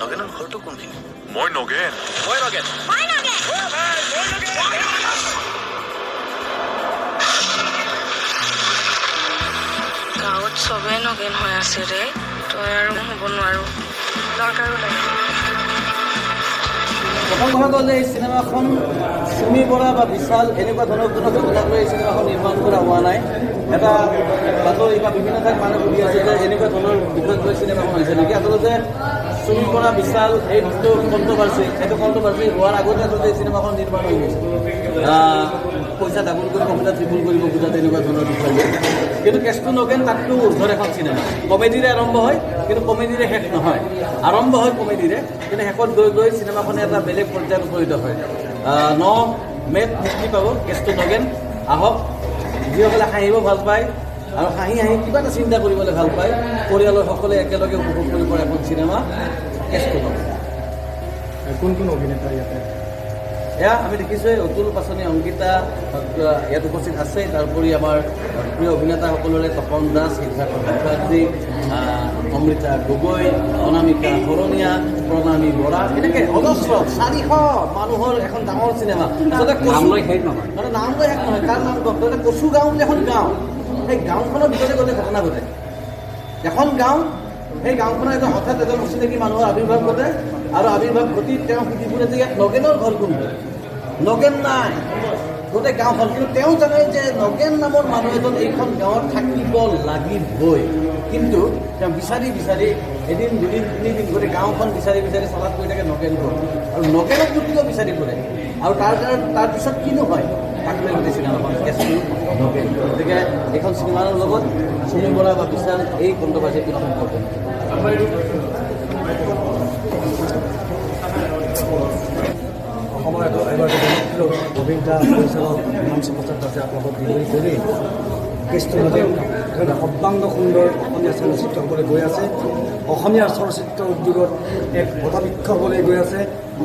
নগেনৰ ঘৰটো কোনখিনি? মই নগেন। মই নগেন। মই নগেন। গাঁৱত চবেই নগেন হৈ আছে ৰে, তই আৰু হ'ব নোৱাৰো, দৰকাৰো নাই। প্ৰথম কথা হ'ল যে এই চিনেমাখন চুমি বৰা বা বিশাল এনেকুৱা ধৰণৰ কোনো ঘটনাক লৈ এই চিনেমাখন নিৰ্মাণ কৰা হোৱা নাই। এটা বাতৰি বা বিভিন্ন ঠাইত মানুহ সুধি আছে যে এনেকুৱা ধৰণৰ বিষয়ক লৈ চিনেমাখন হৈছে নেকি। আচলতে চুমি বৰা, বিশাল এই যিটো কণ্ট্ৰভাৰ্চি, সেইটো কণ্ট্ৰভাৰ্চি হোৱাৰ আগতে আচলতে এই চিনেমাখন নিৰ্মাণ হৈ গৈছে। পইচা ডাবুল কৰি কম্পিউটাৰ ট্ৰিপুল কৰিব খোজা তেনেকুৱা ধৰণৰ বিষয় লৈ। কিন্তু কেছটো নগেন তাতকৈ উৰ্ধৰ এখন চিনেমা। কমেডিৰে আৰম্ভ হয়, কিন্তু কমেডিৰে শেষ নহয়। আৰম্ভ হয় কমেডিৰে, কিন্তু শেষত গৈ গৈ চিনেমাখনে এটা বেলেগ পৰ্যায়ত উপনীত হয়। 9 মে'ত মুক্তি পাব কেছটো নগেন। আহক, যিসকলে হাঁহিব ভাল পায় আৰু হাঁহি হাঁহি কিবা এটা চিন্তা কৰিবলৈ ভাল পায়, পৰিয়ালৰ সকলোৱে একেলগে উপভোগ কৰিব পৰা এখন চিনেমা কেছটো নগেন। কোন কোন অভিনেতা ইয়াতে? এয়া আমি দেখিছোঁৱে, অতুল পাচনি, অংকিতা ইয়াত উপস্থিত আছে। তাৰোপৰি আমাৰ প্ৰিয় অভিনেতাসকলৰে তপন দাস, সিদ্ধাৰ্থ মুখাৰ্জী, অমৃতা গগৈ, অনামিকা শৰণীয়া, প্ৰণামী বৰা, এনেকৈ অজস্ৰ 400 মানুহৰ এখন ডাঙৰ চিনেমা। আচলতে নাম লৈ শেষ নহয়। মানে নাম লৈ শেষ নহয়, কাৰ নাম কম। তাতে কচু গাঁও বুলি এখন গাঁও, সেই গাঁওখনৰ ভিতৰতে গোটেই ঘটনা ঘটে। এখন গাঁও, সেই গাঁওখনৰ এজন হঠাৎ এজন অচিনাকি মানুহৰ আৱিৰ্ভাৱ ঘটে আৰু আৱিৰ্ভাৱ ঘটি তেওঁ সুধি ফুৰে যে ইয়াত নগেনৰ ঘৰ কোনটো? নগেন নাই গোটেই গাঁওখন, কিন্তু তেওঁ জানে যে নগেন নামৰ মানুহ এজন এইখন গাঁৱত থাকিব লাগিবই। কিন্তু তেওঁ বিচাৰি বিচাৰি এদিন, দুদিন, তিনিদিন গোটেই গাঁওখন বিচাৰি বিচাৰি চলাথ কৰি থাকে নগেন ঘৰ আৰু নগেনক কিয় বিচাৰি ফুৰে আৰু তাৰ কাৰণে তাৰপিছত কিনো হয়, তাক লৈ গোটেই চিনেমাখন কেছটো নগেন। গতিকে এইখন চিনেমাৰ লগত চুমি বৰা বা বিশাল এই কণ্ট্ৰভাৰ্চিৰ কোনো সম্পৰ্ক নাই। অসমৰ এগৰাকী জনপ্ৰিয় অভিনেতা, পৰিচালক হিমাংশু প্ৰসাদ দাসে আপোনালোকক বিৱৰি কৰি কেছটো নগেন এখন সৰ্বাংগ সুন্দৰ অসমীয়া চলচ্চিত্ৰ হ'বলৈ গৈ আছে। অসমীয়া চলচ্চিত্ৰ উদ্যোগত এক বটবৃক্ষ হ'বলৈ গৈ আছে।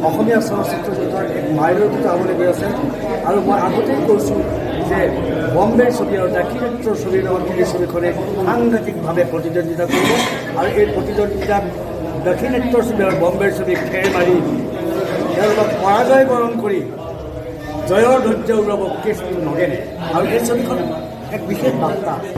অসমীয়া চলচ্চিত্ৰ জগতৰ এক মাইলৰ খুঁটা হ'বলৈ গৈ আছে। আৰু মই আগতেই কৈছোঁ যে বম্বেৰ ছবি আৰু দাক্ষিণাত্যৰ ছবিৰ লগত এই ছবিখনে সাংঘাতিকভাৱে প্ৰতিদ্বন্দ্বিতা কৰিব আৰু এই প্ৰতিদ্বন্দ্বিতাত দাক্ষিণাত্যৰ ছবি আৰু বম্বেৰ ছবি ফেৰ মাৰি, তেওঁলোকক পৰাজয় বৰণ কৰি জয়ৰ ধ্বজা উৰাব কেছটো নগেনে। আৰু এই ছবিখন এক বিশেষ বাৰ্তা আছে।